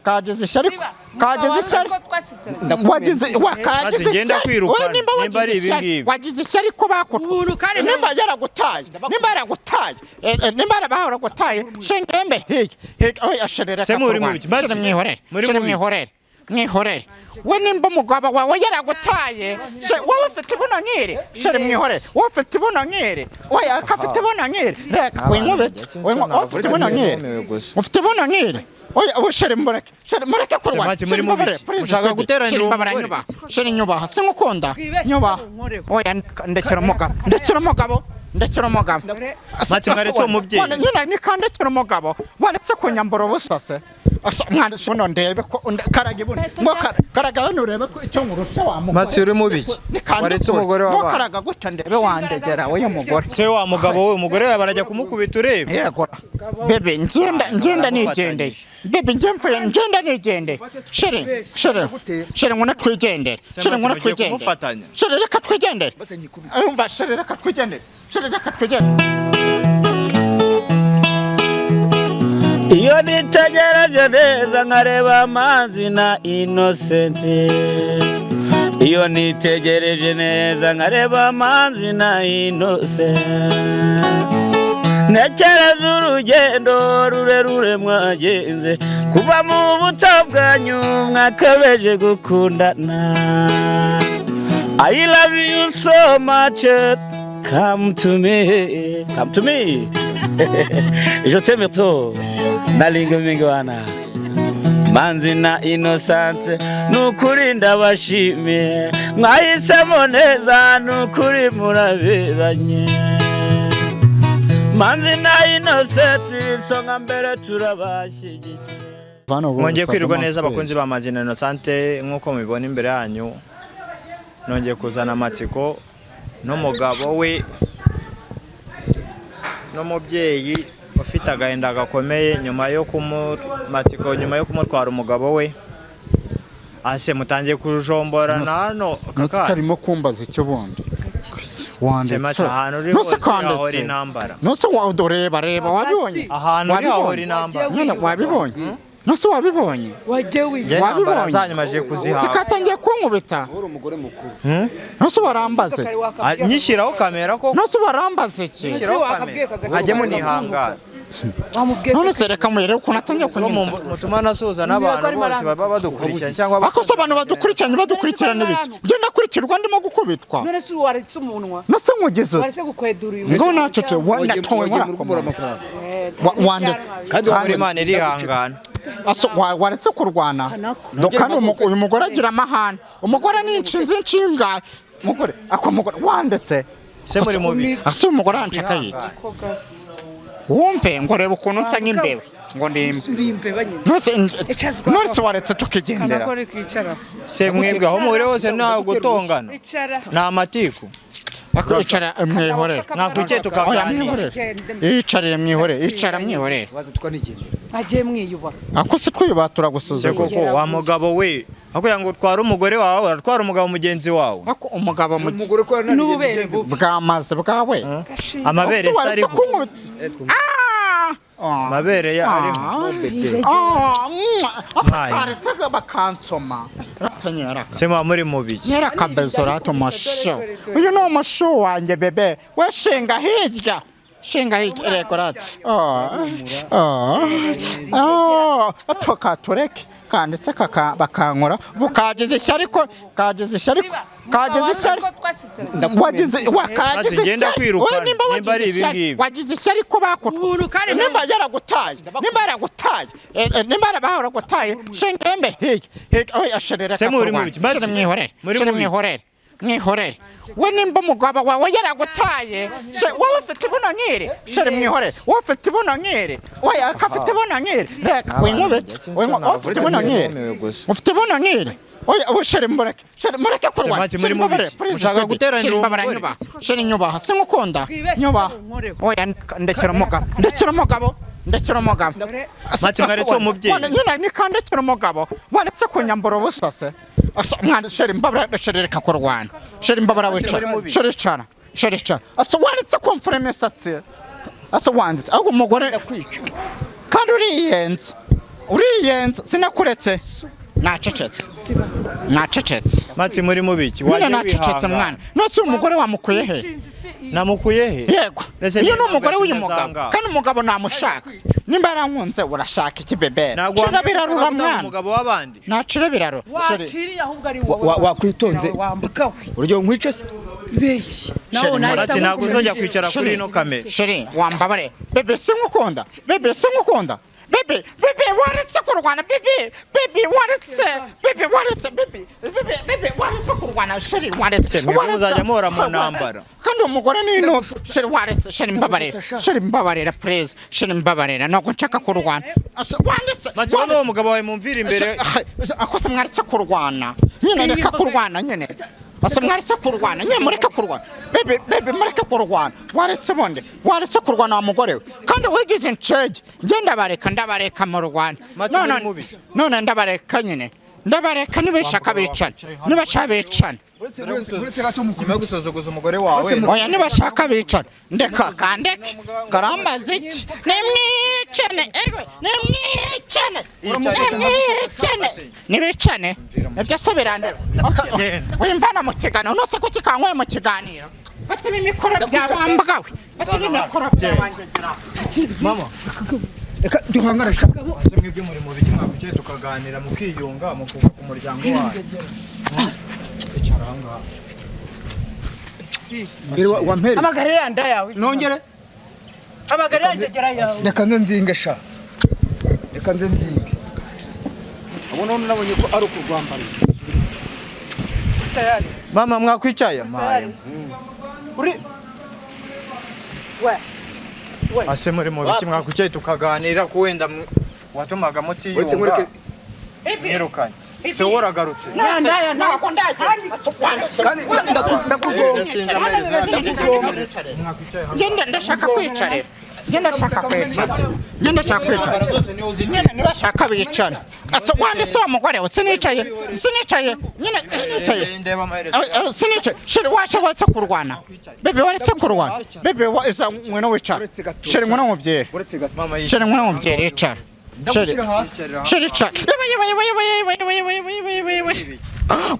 Kagize ishyari, kagize ishyari, wagize wakagize Maze ngenda ishyari. kwirukana, Wowe nimba nimba ari wagize ibi ishyari, ngibi. wagize ishyari ko bakutwa Ubuntu kandi nimba yaragutaye, nimba yaragutaye, nimba yaragutaye, shengembe hirya hirya, oya sherera. Se muri mu biki? Matsi, Shere, mwihorere. muri Shere, mu biki? mwihorere, mwihorere. We nimba umugabo wawe yaragutaye, wowe ufite ibuno nk'iri, shere, mwihorere. Wowe ufite ibuno nk'iri, oya, afite ibuno nk'iri, reka winkubite. Wowe ufite ibuno nk'iri, ufite ibuno nk'iri, oya, ubu shere, mureke, shere, mureke kurwana. Matsi, muri Shere, mu mbabarira, biki? please, Mushaka baby. guteranira Shere, mbabarira, umugore? nyubaha, shere, nyubaha, sinkukunda. Twibeshye Nyubaha. se unkoreho. Oya, ndekera umugabo, ndekera umugabo, ndekera umugabo. Matsi, mwaretse uwo mubyeyi. Nyine nikandekera umugabo, waretse kunyambura ubusa se. Asa, mwana, buno ndebe ko karaga ibuno ngo karaga hano, urebe ko icyo nkurusha wa mugore. Matsi, uri mu biki? Nikandekure. Waretse umugore Ngo w'abana. karaga gutya ndebe wandegera uyu mugore. Se wa mugabo we, umugore we barajya kumukubita ureba. Yego bebe, ngenda, ngenda nigendeye bebe, njye mvuye, ngenda nigendeye. Shere, shere, shere, ngwino twigendere. Shere, ngwino Mugiye twigendere. kumufatanya. Shere, reka twigendere. Umva shere, reka twigendere. Shere, reka twigendere. Iyo nitegereje neza nkareba amazi na Inosenti, iyo nitegereje neza nkareba amazi na Inosenti, ntekereza urugendo rurerure mwagenze kuva mu buto bwanyu mwakabeje gukundana. I love you so much, come to me, come to me, je t'aime trop. Nalinga mingi wana Manzi na Innocent, nukuri ndabashimiye, mwahisemo neza, nukuri muraberanye. Manzi na Innocent, isonga mbere, turabashyigikiye. Mwongeye kwirirwa neza, abakunzi ba Manzi na Innocente. Nk'uko mubibona imbere yanyu, nongeye kuzana amatsiko n'umugabo we n'umubyeyi ufite agahinda gakomeye nyuma yo kumu matsiko, nyuma yo kumutwara umugabo we. Ase mutangiye kujomborana hano Ntuzi kaka. karimo kumbaza icyo bundi wanditse. Semaci, ahantu uri Ntuzi hose hahora kanditse. intambara. Ntuzi reba, reba, wabibonye? Ahantu uri hahora Wabibonye? intambara. Nyine wabibonye? Ntuzi wabibonye? Wajye Njye intambara Wabibonye? zanyu maje kuzihaga. Sikatangiye kunkubita. Hmm? Ntuzi warambaze? Ah, nyishyiraho kamera koko. Ntuzi warambaze iki? Nyishyiraho kamera, mwajye munihangana. None se reka murebe ukuntu atangiye Ko kunyinza. mutuma nasuhuza n'abantu bose baba badukurikiranye cyangwa Ako se abantu badukurikiranye badukurikirana ibiki? Njye ndakurikirwa ndimo gukubitwa. None se waretse umunwa? Nose nkugize ute? Waretse gukwedura uyu? Ngo nacece wanatowe Wagiye mu nkora. amafaranga. Wanditse. Kandi Kandi Imana irihangana. Aso waretse kurwana? Kandi uyu mugore agira amahane. Umugore ni inshinzi inshinga. Mugore, ako mugore wanditse. Se muri mubi. Ase uyu mugore aranshaka yiki? Wumve ngo reba ukuntu nsa nk'imbeba, ngo ndimbe. Uri imbeba nyine. Nose Icazwa. nose waretse tukigendera? Kanakore kicara. Se mwebwe aho muri hose nta gutongana? Icara. Ni amatiku. Ako icara, mwihorere. Mwakwicaye Oya. tukaganira. Mwihorere, yicarire, mwihorere, icara, mwihorere. Waza tukanigendera. Mwagiye mwiyubaha. Ako si twiyubaha, Se turagusuzugura. koko wa mugabo we, aho kugira ngo utware umugore wawe, uratwara umugabo mugenzi wawe. Ako umugabo mu Umugore ko yananiye. N'ububere bubi. Bwamaze bwawe. Amabere se waretse ariho? kunkubita? Ah! Ah. Amabere ya ariho? Ah, Nkayo. afataretse bakansoma. Ratanyera. Se muba muri mu biki? Nyera kabezo rata umushu. Uyu ni umushu wanjye bebe. We shinga hirya. Shinga hirya reko rata. Oh. Oh. Oh. Atoka tureke. Kanditse kaka bakankora. Bukagize ishyari ko kagize ishyari ko kagize ishyari. Wagize wakagize Maze ngenda ishyari. kwirukana, Wowe nimba nimba ari wagize ibi ishyari, ngibi. wagize ishyari ko bakutwa. Ubuntu kandi Nimba yaragutaye, nimba yaragutaye, nimba yaragutaye, shengembe hirya hirya, oya shere, reka Se muri mu kurwana. biki? Matsi, Shere, mwihorere. muri Shere, mu biki? mwihorere, mwihorere. We nimba umugabo wawe yaragutaye, wowe ufite ibuno nk'iri, shere, mwihorere. Wowe ufite ibuno nk'iri, oya, afite ibuno nk'iri, reka winkubite. Wowe ufite ibuno nk'iri, ufite ibuno nk'iri, oya, ubu shere, mureke, shere, mureke kurwana. Matsi, muri Shere, mu mbabarira, biki? please, Mushaka baby. guteranira Shere, mbabarira, umugore? nyubaha, shere, nyubaha, sinkukunda. Twibeshye Nyubaha. se unkoreho. Oya, ndekera umugabo, ndekera umugabo, ndekera umugabo. Matsi, mwaretse uwo mubyeyi. Nyine nikandekera umugabo, waretse kunyambura ubusa se. Asa, mwana, shere, mbabara, shere, reka kurwana. Shere, mbabara, wicara, shere, icara, shere, icara. Asa waretse kumfura imisatsi? Asa wanditse ahubwo umugore kandi uriyenza. Uriyenza, sinakuretse, nacecetse, nacecetse. Matsi, muri mubiki? Nyine Wagiye nacecetse. wihangana. Mwana, nose uyu mugore wamukuye he? Namukuye he? Yego. Ese Iyo niyo ni umugore mpamvu w'uyu yatumye mugabo. azanga. Kandi umugabo namushaka, nimba yarankunze, urashaka iki, bebe? Ntabwo Cira birarura. wambwira ko Mwana, umugabo w'abandi. Nacira biraro. Chéri. Waciriye ahubwo ari Wa- wowe. Wakwitonze. Wambuka we. Urugero nkwice se? Beshye. Chéri, Matsi, ntabwo uzongera kwicara kuri Chéri. ino kamera. Chéri, wambabare. Bebe, sinkukunda. Bebe, sinkukunda. Bebe, bebe, waretse kurwana. Bebe, bebe, waretse. Bebe, waretse. Bebe, bebe, bebe, waretse kurwana. Chéri, waretse. Se, mwebwe Waretse. muzajya muhora mu ntambara. Kandi umugore ni ino. Chéri, waretse. Chéri, mbabarira. Chéri, mbabarira, please. Chéri, mbabarira, ntabwo nshaka kurwana. Ase, waretse. Matsi, wowe n'uwo mugabo wawe mumvira imbere. Akose mwaretse kurwana nyine, reka kurwana nyine. Ase mwaretse kurwana nyine, mureke kurwana. Bebe, bebe, mureke kurwana. Waretse bundi, waretse kurwana wa mugore we. Kandi wigize incege. Njye ndabareka, ndabareka mu rwanda. Matsi, None muri mubi. none ndabareka nyine, ndabareka. Nibashaka bicane, nibashaka bicane. Uretse gato mukuru. Nyuma yo gusuzuguza umugore wawe. Oya, nibashaka bicane, ndeka kandeke karambaza iki. Nimwicane, ewe, nimwicane, nimwicane, nibicane. Ibyo se birandeba? Wimvana mu kiganiro. Nose kuki kanyweye mu kiganiro? Fata ibimikoro byabambwawe, fata ibimikoro byabangegera. Mama. Reka duhangane sha. Ese mwebwe muri mu biki? Mwakwicaye tukaganira, mukiyunga, mukuva ku muryango wanyu. Icara aha ngaha. Mbere wampereye. Amagarira yanda yawe. Nongere. Amagarira yangegera yawe. Reka nze nzinge sha. Reka nze nzinge. Abo none nabonye ko ari ukurwambara. Tayari. Mama, mwakwicaye maye. Uri. We. We. Ase muri mu biki? Mwakwicaye tukaganira, ko wenda watumaga Uretse mutiyunga. nkureke. Mwirukanye se, wowe uragarutse. Ntabwo ndagera. Kandi ndakuzonga. Mwakwicaye hano. Ngenda ndashaka kwicarira, ngenda ndashaka kwicara, ngenda ndashaka kwicara. Intambara zose niho uzitira. Nyine nibashaka bicara. Ase wanditse wa mugore we, sinicaye, sinicaye nyine, sinicaye. Ndeba amaherezo. Sinicaye. Chéri, waje waretse kurwana. Bebe, waretse kurwana. Bebe, iza ngwino wicara. Uretse gato. Chéri, ngwino mubyere. Uretse gato. Mama. Chéri, ngwino mubyere, icara. Chéri. Ndagushyira hasi. Chéri, icara. Yewe, yewe, yewe, yewe, yewe, yewe, yewe, yewe, yewe.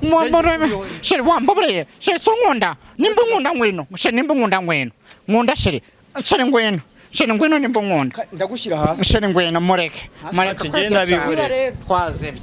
Mwambure. Chéri, wambaburiye. Chéri, so nkunda, nimba unkunda ngwino. Chéri, nimba unkunda ngwino. Nkunda, chéri. Chéri, ngwino. Chéri, ngwino nimba unkunda. Ndagushyira hasi. Chéri, ngwino, mureke, mureke. Ati, ngenda bihorere. Rero. Twazibye,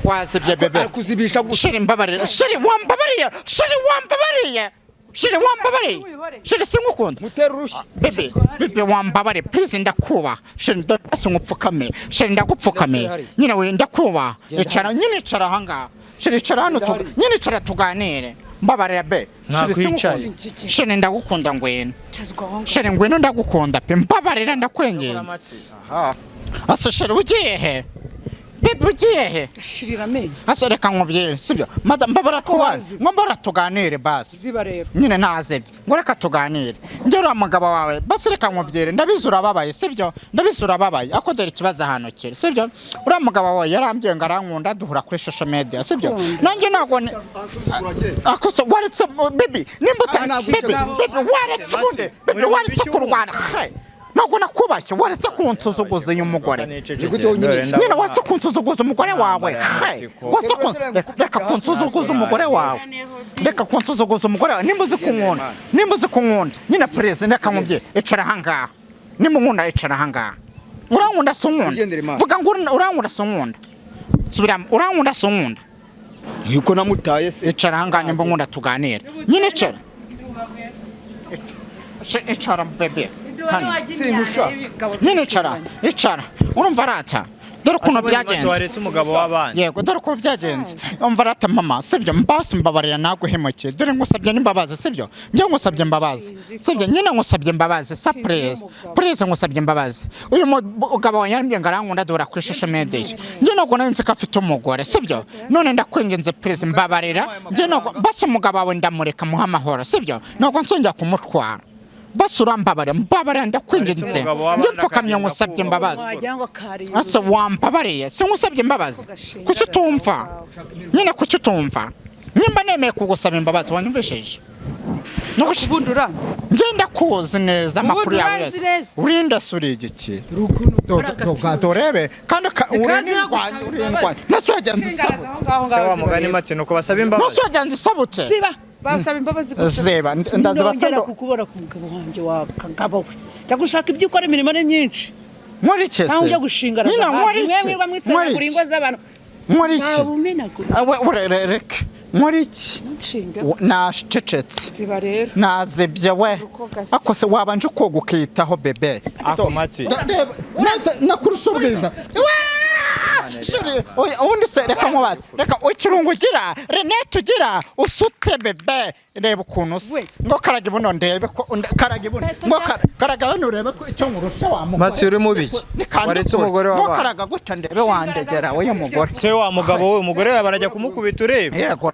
twazibye, bebe. Ari kuzibisha gusa. Chéri, mbabarira. Chéri, wambabariye. Chéri, wambabariye. Chéri, wambabariye. Chéri, sinkukunda. Mutera urushyi. Bebe, bebe, wambabare, please, ndakubaha. Chéri, ndase nkupfukamiye. Chéri, ndagupfukamiye nyine we, ndakubaha. Icara nyine, icara ahangaha. Chéri, icara hano, nyine icara tuganire. Mbabarira, be. Chéri, Nakwicaye. sinkukunda. Chéri, ndagukunda, ngwino. Cazwa aho ngaho. Chéri, ngwino, ndagukunda pe, mbabarira, ndakwengeye. Aha. Ase chéri, ugiye he? Bebe, ugiye he? Shirira amenyo. Ase reka nkubwire, sibyo madam, mbabara tubaze ngo mbabara tuganire basi. Ziba rero. Nyine ntazebye ngo reka tuganire. Njye uriya mugabo wawe, basi reka nkubwire, ndabizi urababaye, sibyo? Ndabizi urababaye, ariko dore ikibazo ahantu kiri, sibyo? Uriya mugabo wawe yarambwiye ngo arankunda, duhura kuri social media, sibyo? Nanjye ntabwo akose waretse baby, nimba uta baby, baby, waretse ubundi. Baby, waretse kurwana. He, ntabwo nakubashye. Waretse kunsuzuguza uyu mugore. Nyine waretse kunsuzuguza umugore wawe. He, waretse reka kunsuzuguza umugore wawe, reka kunsuzuguza umugore wawe. Nimba uzi kunkunda, nimba uzi kunkunda nyine, please, reka nkubwire, icara ahangaha. Nimba unkunda, icara ahangaha. Urankunda si unkunda? Ugendere Imana. Vuga ngo urankunda si unkunda. Subiramo, urankunda si unkunda? Yuko namutaye se. Icara ahangaha nimba unkunda tuganire nyine, icara. Icara bebe, hano. Singusha. Nyine icara, icara. Urumva arata, dore ukuntu byagenze. Waretse umugabo w'abandi. Yego, dore uko byagenze. Umva arata mama, sibyo? Mbasi mbabarira, naguhemukiye. Dore ngusabye n'imbabazi, sibyo? Njye ngusabye imbabazi, sibyo? Nyine ngusabye imbabazi sa, please, please, ngusabye imbabazi. Uyu mugabo yarambwiye ngo arankunda, dore kuri social media. Njye ntabwo nari nzi ko afite umugore, sibyo? None ndakwinginze, please, mbabarira. Njye ntabwo, basi umugabo wawe ndamureka, muha amahoro, sibyo? Ntabwo nzongera kumutwara. Basi urambabarira, mbabarira, ndakwinginze. Umugabo w'abandi Njye mfukamye, akagenda ngusabye kubaka imbabazi. Wagira ngo kari. Ase wambabariye, sinkusabye imbabazi? Kuki utumva nyine? Kuki utumva? Nimba nemeye kugusaba imbabazi, wanyumvishije? Nugushi- Ubundi uranze. Ngenda kuzi neza amakuru Ubundi yawe uranzi yose. neza. Urinda suri igiki? Dorebe kandi Nikaza urindwanya gusaba urindwanya. imbabazi. Nasuyagenza Shingaraza isabutse. aho ngaho Se ngaho wa mugani zibareba. matsi nuko basaba imbabazi. Nasuyagenza isabutse. Siba basaba imbabazi gusa. Zeba ndazibasa Sinongera kukubona ku mugabo wanjye wa kagabo we. Jya gushaka ibyo ukora, imirimo ni myinshi. Nkora iki se? Ntawe ujya gushingaraza Nyina abandi. nkora Mwe iki? mwirwa Nkora mwisenyagura iki? ingo z'abantu. Nkora iki? Ntawe umenagura. Ah, reka. Nkora iki? Nshinga. Nacecetse. Ziba rero. Nazibye we. Urukoga se. Ako se wabanje koga ukitaho bebe. Ako matsi. Reba, nakurusha ubwiza. Waa! Shiri, oya, ubundi se reka nkubaze. Reka ikirungo ugira, Renete ugira, usute bebe. Reba ukuntu usa. We. Ngo karaga ibuno ndebe ko karaga ibuno. Ngo karaga hano urebe ko icyo nkurusha wa mugore. Matsi uri mu biki? Nikandukure. Waretse umugore Ngo w'abana. karaga gutya ndebe wandegera uyu mugore. Se wa mugabo we, umugore we barajya kumukubita ureba. Yego.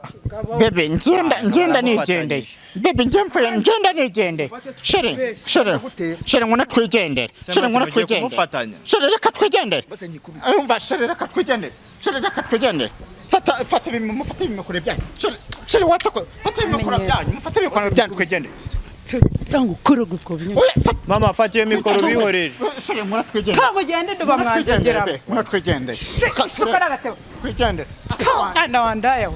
Bebe ngenda ngenda nigendeye. Bebe ngiye mvuye ngenda nigendeye. Shiri, shiri. Shiri nguna twigendere. Shiri nguna Mugiye twigendere. kumufatanya. Shiri reka twigendere. Bose nyikubite. Umva shiri reka twigendere. Shiri reka twigendere. Fata fata ibintu mufate ibimikoro byanyu. Shiri shiri watsa ko fata ibimikoro byanyu mufate ibimikoro byanyu twigendere. Tanga ukoroga ubwo binyoma. Oya fata. Mama fata iyo mikoro bihorere. Shiri nguna twigendere. Ntabwo ugende nduba Nguna twigendere mwanjyegera. be. Nguna twigendere. Isuka n'agatebo. Twigendere. Mwana wandaya we.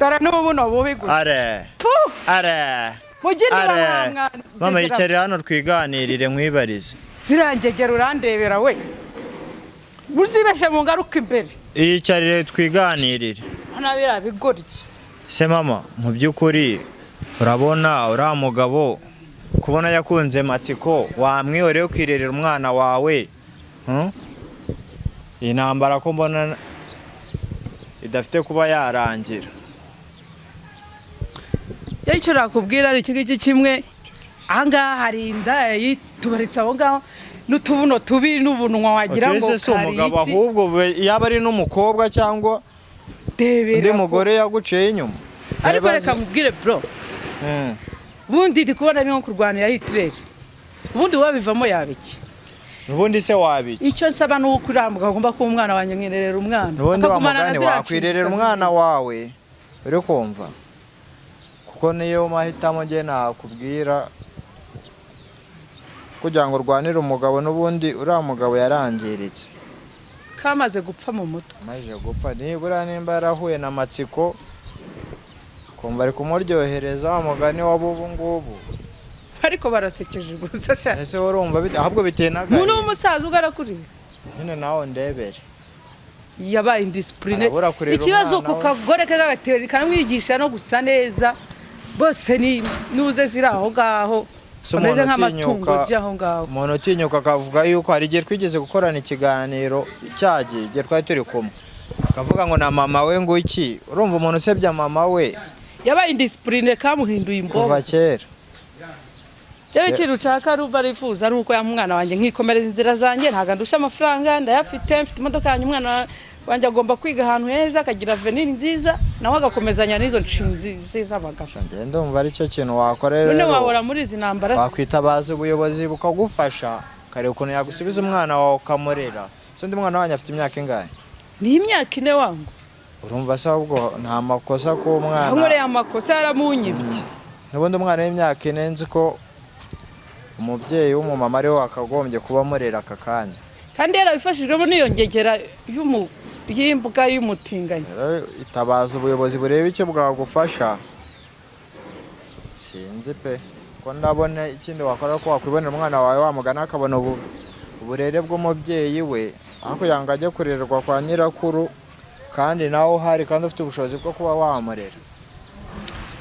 Dore n'ubu buno bubi gusa. Are. Puh! Are. Mugire Are. mwana. Mama yicarira hano twiganirire nkwibarize. Zirangegera urandebera we. Uzibeshe mu ngaruka imbere. Yicarire twiganirire. Hano biriya bigoryi. Se mama, mu by'ukuri urabona uriya mugabo kubona yakunze matsiko wamwihoreye ukirerera umwana wawe. Hmm? Iyi ntambara ko mbona idafite kuba yarangira. Iyo icyo nakubwira ari iki ngiki kimwe, aha ngaha hari inda yitubaritse aho ngaho n'utubuno tubi n'ubunwa wagira ngo Ese si kari umugabo iki. ahubwo yaba ari n'umukobwa cyangwa Debera undi ko- mugore yaguciye inyuma. Ariko Yabaze- reka nkubwire bro, Mm. ubundi ndi kubona ni nko kurwanira Hitler. Ubundi wabivamo yaba iki? Ubundi se wabiki? Icyo nsaba ni uko uriya mugabo agomba kuba umwana wanjye nkererera umwana. Ubundi wa Akagumana na mugani ziriya wakwirerera nshinzi umwana wawe uri kumva, kuko niyo mahitamo njye nakubwira kugira ngo urwanire umugabo, n'ubundi uriya mugabo yarangiritse kamaze gupfa mu mutwe. amaze gupfa, nibura nimba yarahuye na matsiko kumva ari kumuryohereza wa mugani w'ubu ngubu. Ariko barasekeje gusa sha. Ese urumva ahubwo biteye Umuntu n'agahinda w'umusaza ugarakuriye nyine nawe ndebere yabaye indisipurine. Arabura kurera Ikibazo umwana ku we. kagore ke kagatera kamwigisha no gusa neza, bose ni nuze ziri aho ngaho Si bameze umuntu nk'amatungo utinyuka- by'aho ngaho. Umuntu utinyuka akavuga yuko hari igihe twigeze gukorana ikiganiro cyagiye igihe twari turi kumwe, akavuga ngo na mama we ngo iki, urumva umuntu usebya mama we Yabaye indisipurine kamuhinduye imbogo kuva kera. Jewe ikintu nshaka ruva arifuza ari uko yampa umwana wanjye nkikomereza inzira zanjye, ntabwo andusha amafaranga ndayafite, mfite imodoka yanjye, umwana wanjye agomba kwiga ahantu heza akagira avenir nziza, nawe agakomezanya n'izo nshinzi z'abagabo. Njye ndumva aricyo kintu wakora None rero, wahora muri izi ntambara se? wakwitabaza ubuyobozi bukagufasha ukareba ukuntu yagusubiza umwana wawe ukamurera. Se undi mwana wanyu afite imyaka ingahe? Ni imyaka 4 wangu. Urumva se ahubwo nta makosa ko umwana Ankoreye amakosa yaramunyibye. N'ubundi umwana w'imyaka 4 nzi ko umubyeyi w'umumama ariwe wakagombye kuba amurera aka kanya. Kandi yarabifashijwemo n'iyo ngegera y'imbwa y'umutinganyi. Rero itabaza ubuyobozi burebe icyo bwagufasha. Sinzi pe ko ndabona ikindi wakora ko wakwibonera umwana wawe wamugana akabona uburere bw'umubyeyi we, aho kugira ngo ajye kurererwa kwa nyirakuru kandi nawe uhari kandi ufite ubushobozi bwo kuba wamurera.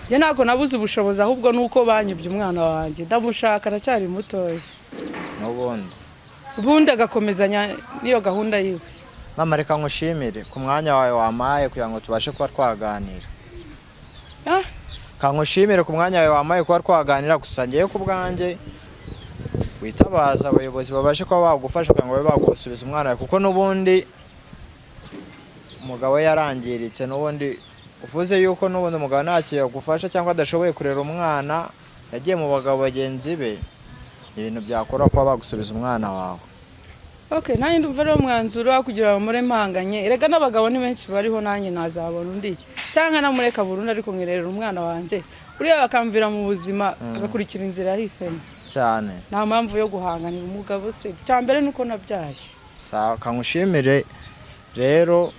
Njye ntabwo nabuze ubushobozi, ahubwo ni uko banyibye umwana wanjye, ndamushaka aracyari mutoya. N'ubundi Ubundi agakomezanya n'iyo gahunda yiwe. Mama reka nkushimire ku mwanya wawe wampaye kugira ngo tubashe kuba twaganira. Kankushimire ku mwanya wawe wampaye kuba twaganira, gusa ngewe ku bwanjye witabaza abayobozi babashe kuba bagufasha kugira ngo babe bagusubiza umwana wawe, kuko n'ubundi umugabo we yarangiritse, n'ubundi uvuze yuko n'ubundi umugabo ntacyo yagufasha cyangwa adashoboye kurera umwana, yagiye mu bagabo bagenzi be, ibintu byakora kuba bagusubiza umwana wawe. Okay, nanjye ndumva ari wo mwanzuro wo kugira ngo mure mpanganye. Erega n'abagabo ni benshi bariho, nanjye nazabona undi cyangwa namureka burundu, ariko nkerera umwana wanjye. Uriya bakamvira mu buzima, agakurikira inzira yahisemo. Cyane. Nta mpamvu yo guhanganira umugabo se. Icya mbere ni uko nabyaye. Sawa, kangushimire rero,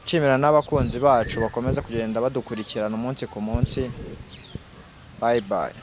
nshimira n'abakunzi bacu bakomeza kugenda badukurikirana umunsi ku munsi. Bye bye.